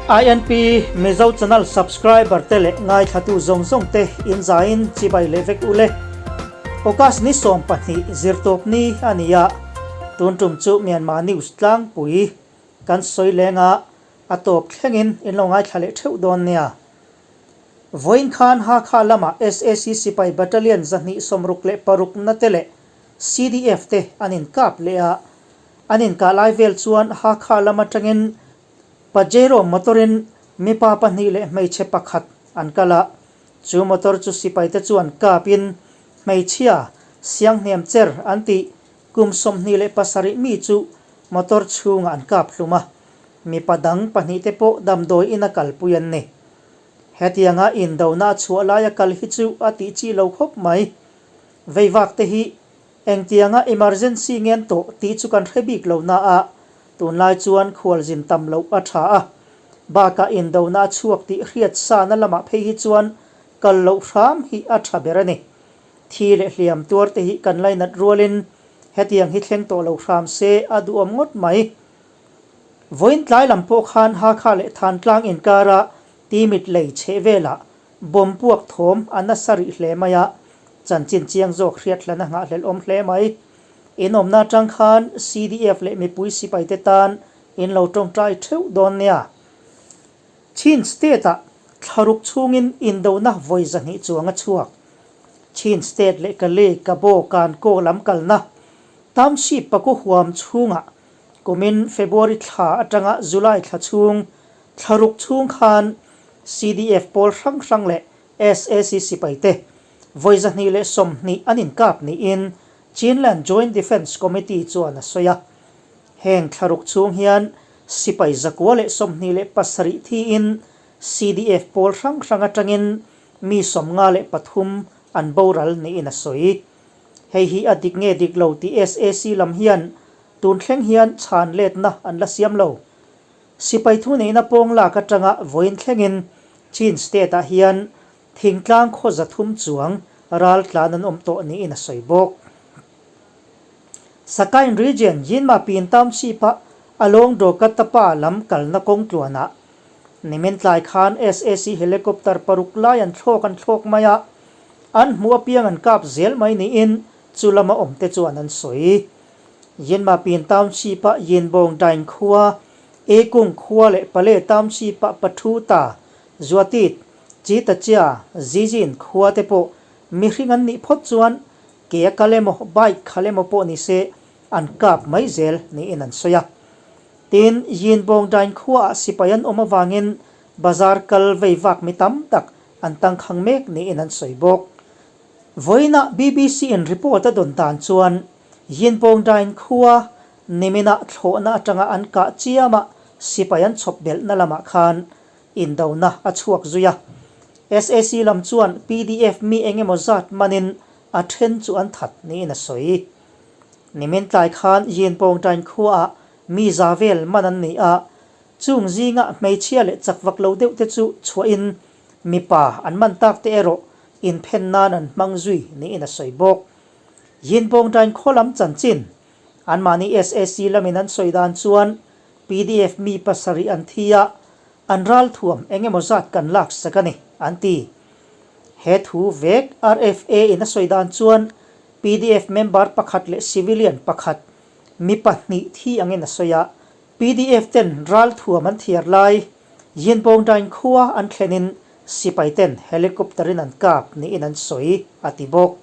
INP Mizo Channel subscriber te leh ngaithlatu zawng zawng te in zaiin chibai leh vek ule. August ni 12 zirtawp ni a ni a, tun tum chu Myanmar News tlangpui kan sawi leng a, a tawp thlengin in lo ngaithla leh theuh dawn nia. Vawiin khan Hakha lama sac sipai battalion 266 na te leh CDF te an inkap leh a, an inkah lai vel chuan Hakha lam atangin Pajero motor-in mipa pahnih leh hmeichhe pakhat an kal a, chu motor chu sipai te chuan kapin hmeichhia Sianghniam cher an tih kum 27 mi chu motor chhungah an kap hlum a, mipa dang pahnih te pawh damdawi ina kalpui an ni. Hetianga indona a chhuah laia kal hi chu a tih chi lo khawp mai. Veivak te hi engtianga emergency ngen tawh tih chu kan hre bik lo na a, tunlai chuan khualzin tam loh a tha a. Bakah indona a chhuak tih hriat sa na lamah phei hi chuan kal loh hram hi a tha ber a ni. Thi leh hliam tuar te hi kan lainat rualin hetiang hi thleng tawh lo hram se a duhawm ngawt mai. Vawiin tlai lam pawh khan Hakha leh Thantlang inkara Timit lei chheh velah bomb puak thawm a nasa rih hle mai a, chanchin chiang zawk hriat hlan a nghahhlelh awm hle mai. In awmna atang khan CDF leh mipui sipai te tan in lo tawngtai theuh dawn nia. Chin State-ah thlaruk chhungin indona vawi 200 chuang a chhuak. Chin State leh Kale, Kabo, Kankaw lam kalna Township Paku huam chhungah Kumin February thla atanga July thla chhung thlaruk chhung khan CDF pawl hrang hrang leh sac sipai te vawi 220 an inkap niin Chinland Joint Defence Committee chuan a sawi a. Heng thlaruk chhung hian sipai 127 thiin CDF pawl hrang hrang atangin mi 53 an boral niin a sawi. Hei hi a dik nge dik lo tih sac lam hian Tun thleng hian chhan letna an la siam lo. Sipai thu neihna pawng lak atanga vawiin thlengin Chin State-ah hian thingtlang khaw 300 chuang ral tlan an awm tawh niin a sawi bawk. Sakain Region Yinma Pin Township-a Along Dawkatapa lam kalna kawng tluanah nimin tlai khan sac helicopter paruk lai an thlawk an thlawk mai a, an hmuh apiang an kap zel mai niin chu lama awmte chuan an sawi. Yinmapin Township-a Yinbawng Daing khua, Ekung khua leh Pale Township-a Pathuta, Zuatit, Chitachia, Zijin khua te pawh mihring an nih phawt chuan ke a kal emaw bike khalh emaw pawh ni se an kap mai zel niin an sawi a. Tin, Yinbawng Daing khuaah sipai an awm avangin bazar kal vei vak mi tam tak an tangkhang mek niin an sawi bawk. Vawiinah BBC in report a dawn dan chuan Yinpawngdain khua niminah thlawhna atanga an kah chiama sipai an chhawp belhna lamah khan indona a chhuak zui a. Sac lam chuan PDF mi eng emaw zat manin a then chu an that niin a sawi. Nimin tlai khan Yinpawngdain khuaah mi za vel man an ni a, chung zinga hmeichhia leh chakvak lo deuh te chu chhuahin mipa an man tak te erawh inphen nan an hmang zui niin a sawi bawk. Yinpawngtain khaw lam chanchin, anmahni sac lamin an sawi dan chuan PDF mi pasarih an thi a, an ralthuam eng emaw zat kan lak sak a ni, an ti. He thu vek RFA in a sawi dan chuan PDF member pakhat leh civilian pakhat mi pahnih thi angin a sawi a, PDF ten ralthuam an thiar lai Yinpawngtain khua an thlenin sipai ten helicopter in an kap niin an sawi, a ti bawk.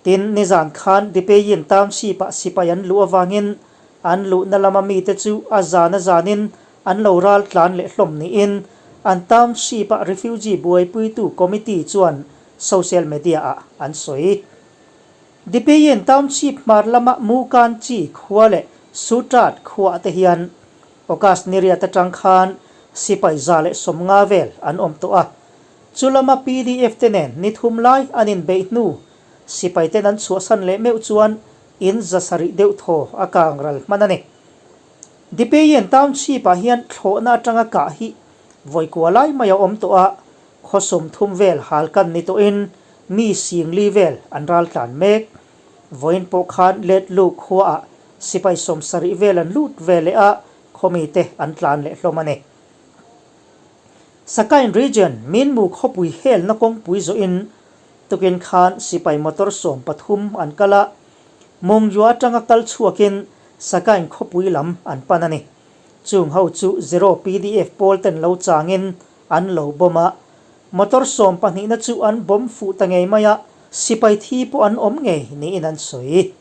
Tin, nizan khan Dipeyin Township-ah sipai an luh avangin an luhna lama mite chu a zan a zanin an lo ral tlan leh hlawm niin an Township-a refugee buaipuitu committee chuan social media-ah an sawi. Dipeyin Township hmar lama Mukanchi khua leh Sutrat khuaah te hian August ni riat atang khan sipai 150 vel an awm tawh a. Chu lama PDF te nen ni thum lai an inbeih hnu sipai ten an chhuahsan leh meuh chuan in 700 deuh thaw a kang ral hman a ni. Dipeyen Township ah hian thlawhna atanga kah hi vawi kua lai mai a awm tawh a, khaw 30 vel hal kan ni tawhin mi 40 vel an ral tlan mek. Vawiin pawh khan let lu khuaah sipai 70 vel an lut ve leh a, khaw mite an tlan leh hlawm a ni. Sakain Region, Minmu khawpui helna kawngpui zawhin tukin khan sipai motor 13 an kal a, Mawngyu atanga kal chhuakin Sakain khawpui lam an pan a ni. Chung ho chu Zero pdf pawl ten lo changin an lo bomb a, motor sawmpahnihna chu an bomb fuh ta ngei mai a, sipai thi pawh an awm ngei niin an sawi.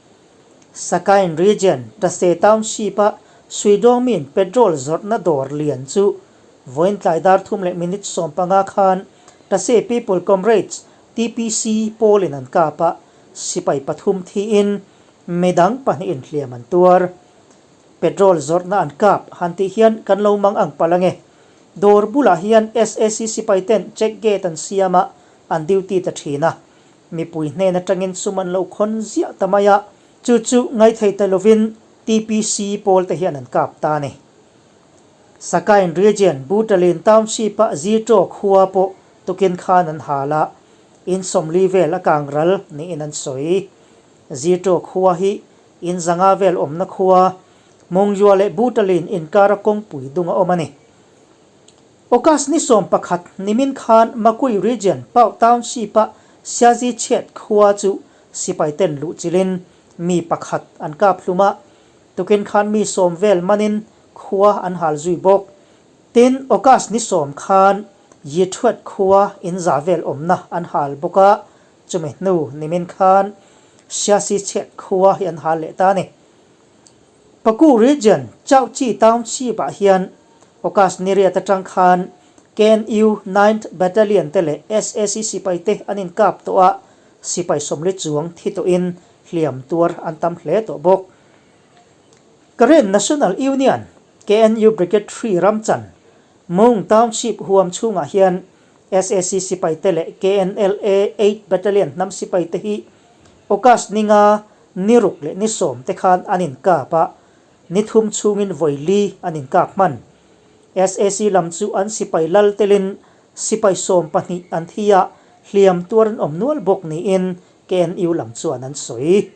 Sakain Region, Tase Township-a Suidawngmin petrol zawrhna dawr lian chu vawiin tlai dar thum leh minute 15 khan Tase People Comrades, TPC, pawlin an kap a, sipai pathum thiin midang pahnihin hliam an tuar. Petrol zawrhna an kap han tih hian kan lo mang ang palh ange. Dawr bulah hian SAC sipai ten check gate an siam a, an duty ta thin a. Mipui hnen atangin sum an lo khawn ziah ta mai a, chu chu ngaithei ta lovin TPC pawl te hian an kap ta a ni. Sakain Region, Butalin Township-a Zito khua pawh tukin khan an hal a, in 40 vel a kang ral niin an sawi. Zito khua hi in zanga vel awmna khua, Mungyua leh Butalin inkara kawngpui dung a awm a ni. August ni 11 nimin khan Makui Region, Pau Township-a Siazi Chhiat khua chu sipai ten luh chilhin mi pakhat an kap hlum a, tukin khan mi 10 vel manin khua an hal zui bawk. Tin, August ni 10 khan Yithuat khua in za vel awmna an hal bawk a, chumi hnu nimin khan Siazi Chhiat khua hi an hal leh ta a ni. Paku Region, Chauchi Township-ah hian August ni riat atang khan KNU Ninth Battalion te leh SAC sipai te an inkap tawh a, sipai 40 chuang thi tawhin hliam tuar an tam hle tawh bawk. Karen National Union, KNU Brigade Three Ramchan, Mung Township huam chhungah hian SAC sipai te leh KNLA Eight Battalion hnam sipai te hi August ni nga Ni ruk leh ni 10 te khan an inkap a, ni thum chhungin vawi li an inkap hman. SAC lam chu an sipai lal telin sipai 12 an thi a, hliam tuar an awm nual bawk niin KNU lam chuan an sawi.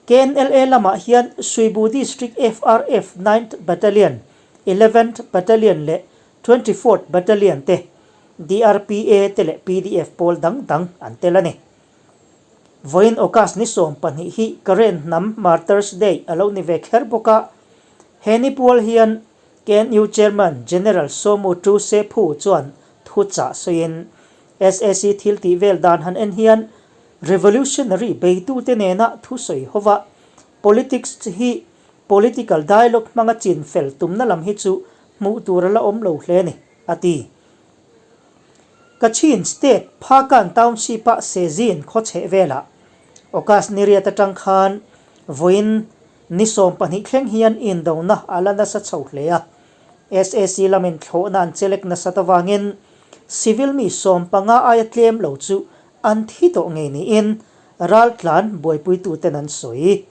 KNLA lamah hian Suibu District FRF Ninth Battalion, Eleventh Battalion leh Twenty-fourth Battalion te, DRPA te leh PDF pawl dang dang an tel a ni. Vawiin August ni 12 hi Karen hnam Martyrs Day a lo ni ve kher bawk a, he ni pual hian KNU Chairman General Somu Tu Se Phu chuan thu chah sawiin SAC thil tih vel dan han en hian revolutionary beitute nena thu sawi hova politics hi political dialogue hmanga chin fel tumna lam hi chu hmuh tur a la awm lo hle a ni, a ti. Kachin State Phakan Township-a Sezin khaw chheh velah August ni riat atang khan vawiin ni 12 thleng hian indona a la nasa chho hle a. SAC lamin thlawhna an chelek nasat avangin civil mi 15 aia tlem lo chu an thi tawh ngei niin raltlan buaipuituten an sawi.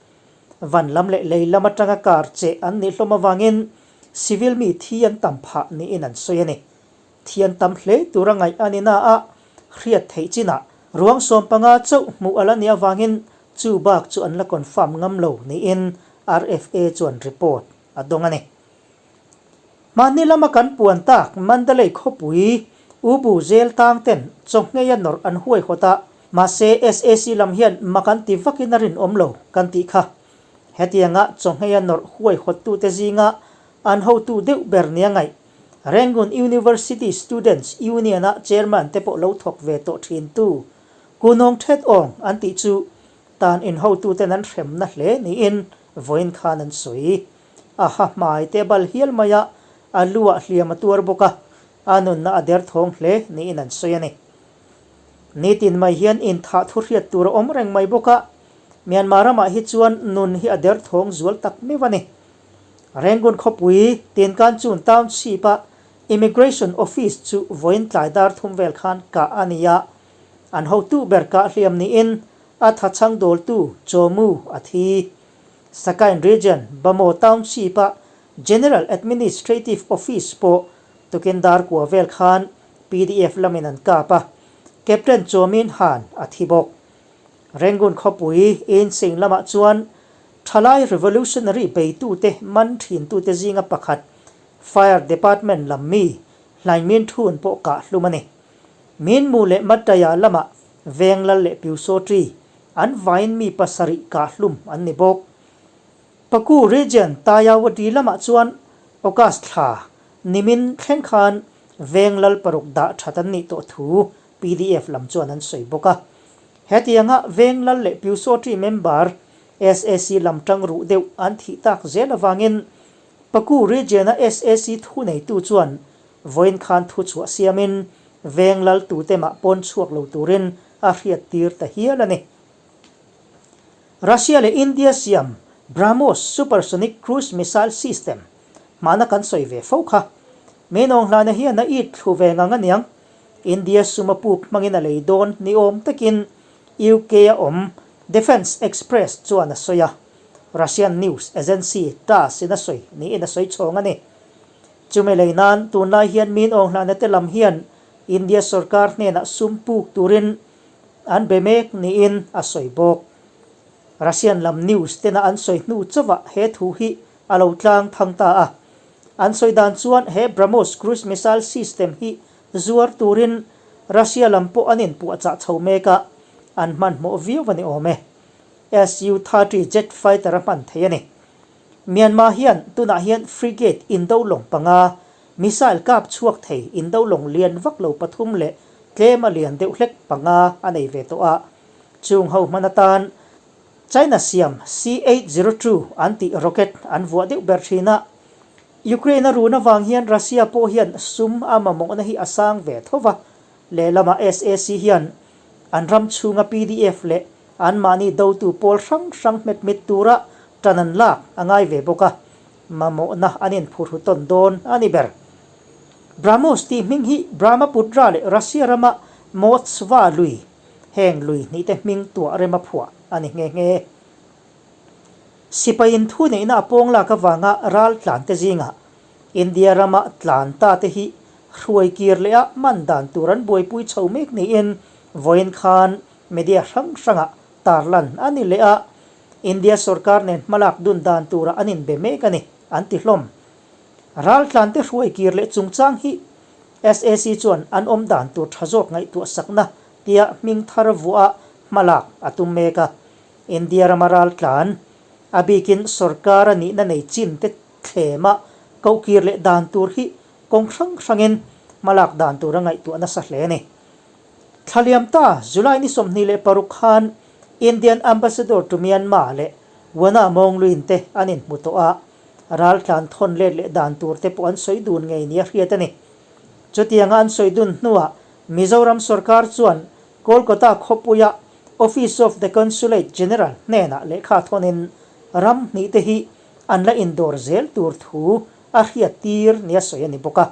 Van lam leh lei lam atanga kar che an nih hlawm avangin civil mi thi an tam phah niin an sawi a ni. Thian tam hle tura ngaih a ni na a, hriat theih chinah ruang 15 chauh hmuh a la nih avangin chu bak chu an la confirm ngam lo niin RFA chuan report a dawng a ni. Mahni lama kan puan tak Mandalay khawpui U Bu Zel tang ten chawngheia nawrh an huaihawt a, mahse SAC lam hian mak an ti vakin a rinawm lo kan tih kha. Hetianga chawngheia nawrh huaihawttute zinga an hotu deuh ber nia ngaih Rangoon University Students Union-a chairman te pawh lo thawk ve tawh thin tu Kunawng Thet Awng an tih chu tan in hotuten an hremna hle niin vawiin khan an sawi. A ha hmai te bal hial mai a, a lu ah hliam a tuar bawk a, a nunna a derthawng hle niin an sawi a ni. Nitin mai hian inthah thu hriat tur a awm reng mai bawk a, Myanmar ramah hi chuan nun hi a derthawng zual tak meuh a ni. Rangoon khawpui Tinkanchun Township-a Immigration Office chu vawiin tlai dar thum vel khan kah a ni a, an hotu ber kah hliam niin a thachhang dawltu Chaw Mu a thi. Sakain Region, Bamaw Township-a General Administrative Office pawh tukin dar kua vel khan PDF lamin an kap a, Captain Chaw Min Han a thi bawk. Rangoon khawpui Insein lamah chuan Thalai revolutionary beitute man thintute zinga pakhat Fire Department lam mi Hlaingmin Thun pawh kah hlum a ni. Minmu leh Mataya lamah Venglal leh Pyusawṭi an vaiin mi pasarih kah hlum an ni bawk. Paku Region Tayawati lamah chuan August thla nimin thleng khan Venglal paruk dah that an nih tawh thu pdf lam chuan an sawi bawk a. Hetianga Venglal leh Pyusawṭi member sac lam tang ruh deuh an thih tak zel avangin Paku Region-a sac thuneitu chuan vawiin khan thuchhuah siamin Venglal tute mah pawn chhuak lo turin a hriattir ta hial a ni. Russia leh India siam BrahMos supersonic cruise missile system hmana kan sawi ve fo kha. Meinawng hlana hian a it thlu ve ngang aniang. India sum a puk hmangin a lei dawn ni awm takin UK-a awm Defence Express chuan a sawi a. Russian news agency TASS in a sawi niin a sawi chhawng a ni. Chumi lei nan tunlai hian Minawng hlana te lam hian India sorkar hnenah sum puk turin An be mek niin a sawi bawk. Russian lam news tena an sawi hnu chauhah he thu hi a lo tlang thang ta a. An sawi dan chuan he BrahMos cruise missile system hi zuar turin Russia lam pawh an inpuahchah chho mek a, an hmanhmawh viau a ni awm e. Su-30 jet fighter a hman thei a ni. Myanmar hian tunah hian frigate indo lawng panga, missile kap chhuak thei indo lawng lian vak lo pathum leh tlem a lian deuh hlek panga a nei ve tawh a. Chung ho hman atan China siam C-802 an tih rocket an vuah deuh ber thin a. Ukraine a run avang hian Russia pawh hian sum a mamawhna hi a sang ve tho va, lehlamah sac hian an ram chhunga pdf leh anmahni dotu pawl hrang hrang hmet mit tura tan an lak a ngai ve bawk a, mamawhna an inphurhu tawn dawn a ni ber. BrahMos tih hming hi Brahmaputra leh Russia rama Moskva lui, heng lui hnihte hming tuah rema phuah a ni nghe nghe. Sipaiin thu neihna a pawng lak avanga ral tlante zingah India rama tlan ta te hi hruai kir leh a man dan tur an buaipui chho mek niin vawiin khan media hrang hrangah tarlan a ni leh a, India sorkar nen hmalak dun dan turah an inbe mek a ni, an ti hlawm. Raltlante hruai kir leh chungchang hi sac chuan an awm dan tur tha zawk ngaihtuah sakna tia hming thar vuah a hmalak a tum mek a. India rama raltlan, a bikin sorkar a nihna nei chin te thlema koh kir leh dan tur hi kawng hrang hrangin hmalak dan tur a ngaihtuah nasa hle a ni. Thlaliam ta July ni 26 khan Indian Ambassador to Myanmar leh Wana Mawngluin te an inhmu tawh a, raltlan thawn let leh dan tur te pawh an sawi dun ngei nia hriat a ni. Chutianga an sawi dun hnuah Mizoram sorkar chuan Kolkata khawpuia Office of the Consulate General hnenah lehkha thawnin ram hnih te hi an la indawr zel tur thu a hriat tir nia sawi a ni bawk a.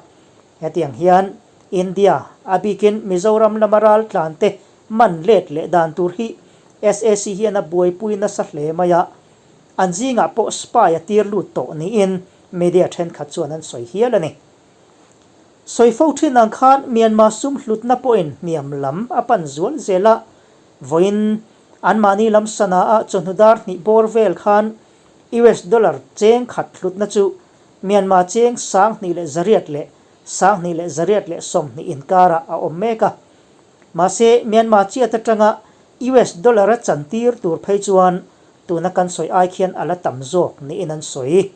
Hetiang hian India, a bikin Mizoram lama raltlan te man let leh dan tur hi sac hian a buaipui nasa hle mai a, an zingah pawh spy a tir lut tawh niin media thenkhat chuan an sawi hial a ni. Sawi fo thin ang khan Myanmar sum hlutna pawhin hniam lam a pan zual zel a, vawiin anmahni lam sana ah chawhnu dar hnih bawr vel khan US dollar cheng khat hlutna chu Myanmar cheng 2100 leh 2120 inkarah a awm mek a. Mahse, Myanmar chiat atanga US dollar a chantir tur phei chuan tuna kan sawi ai khian a la tam zawk niin an sawi.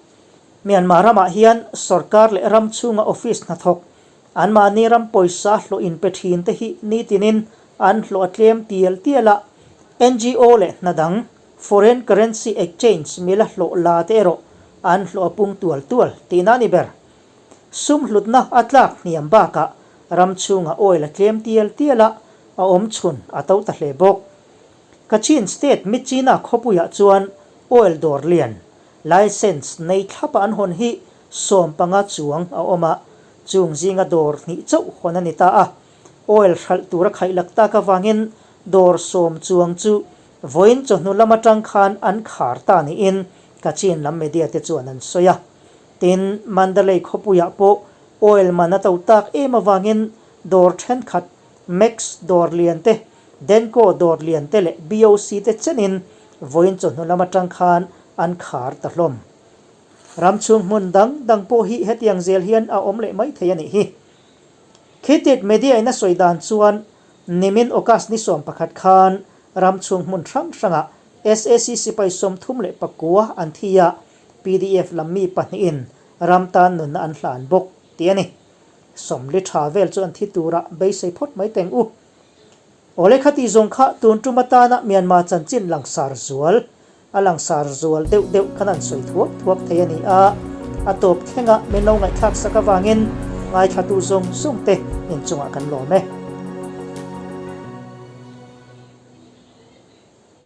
Myanmar ramah hian sorkar leh ram chhunga office hnathawk, anmahni ram pawisa hlawh inpe thin te hi nitinin an hlawh a tlem tial tial a, NGO leh hna dang, foreign currency exchange mila hlawh la te erawh an hlawh a pung tual tual tihna a ni ber. Sum hlutna a tlak hniam bakah ram chhungah oil a tlem tial tial a, a awm chhun a to ta hle bawk. Kachin State Myitkyina khawpuiah chuan oil dawr lian, licence nei thlapa an hawn hi 15 chuang a awm a, chung zinga dawr hnih chauh hawn a ni ta a. Oil hralh tur a khaih lak tak avangin dawr 10 chuang chu vawiin chawhnu lam atang khan an khar ta niin Kachin lam media te chuan an sawi a. Tin, Mandalay khawpuiah pawh oil man a to tak em avangin dawr thenkhat, Max dawr lian te, Denco dawr lian te leh BOC te chenin vawiin chawhnu lam atang khan an khar ta hlawm. Ram chhung hmun dang dang pawh hi hetiang zel hian a awm leh mai thei a nih hi. Khitit media in a sawi dan chuan nimin August ni 11 khan ram chhung hmun hrang hrangah sac sipai 39 an thi a, pdf lam mi pahnihin ram tan nunna an hlan bawk tih a ni. 40 tha vel chu an thi tura beisei phawt mai teng u. Awle khati zawng kha tun tum atana Myanmar chanchin langsar zual a langsar zual deuh deuh khan an sawi thuak thuak thei a ni a, a tawp thlenga min lo ngaihthlak sak avangin ngaithlatu zawng zawng te inchungah kan lawm e.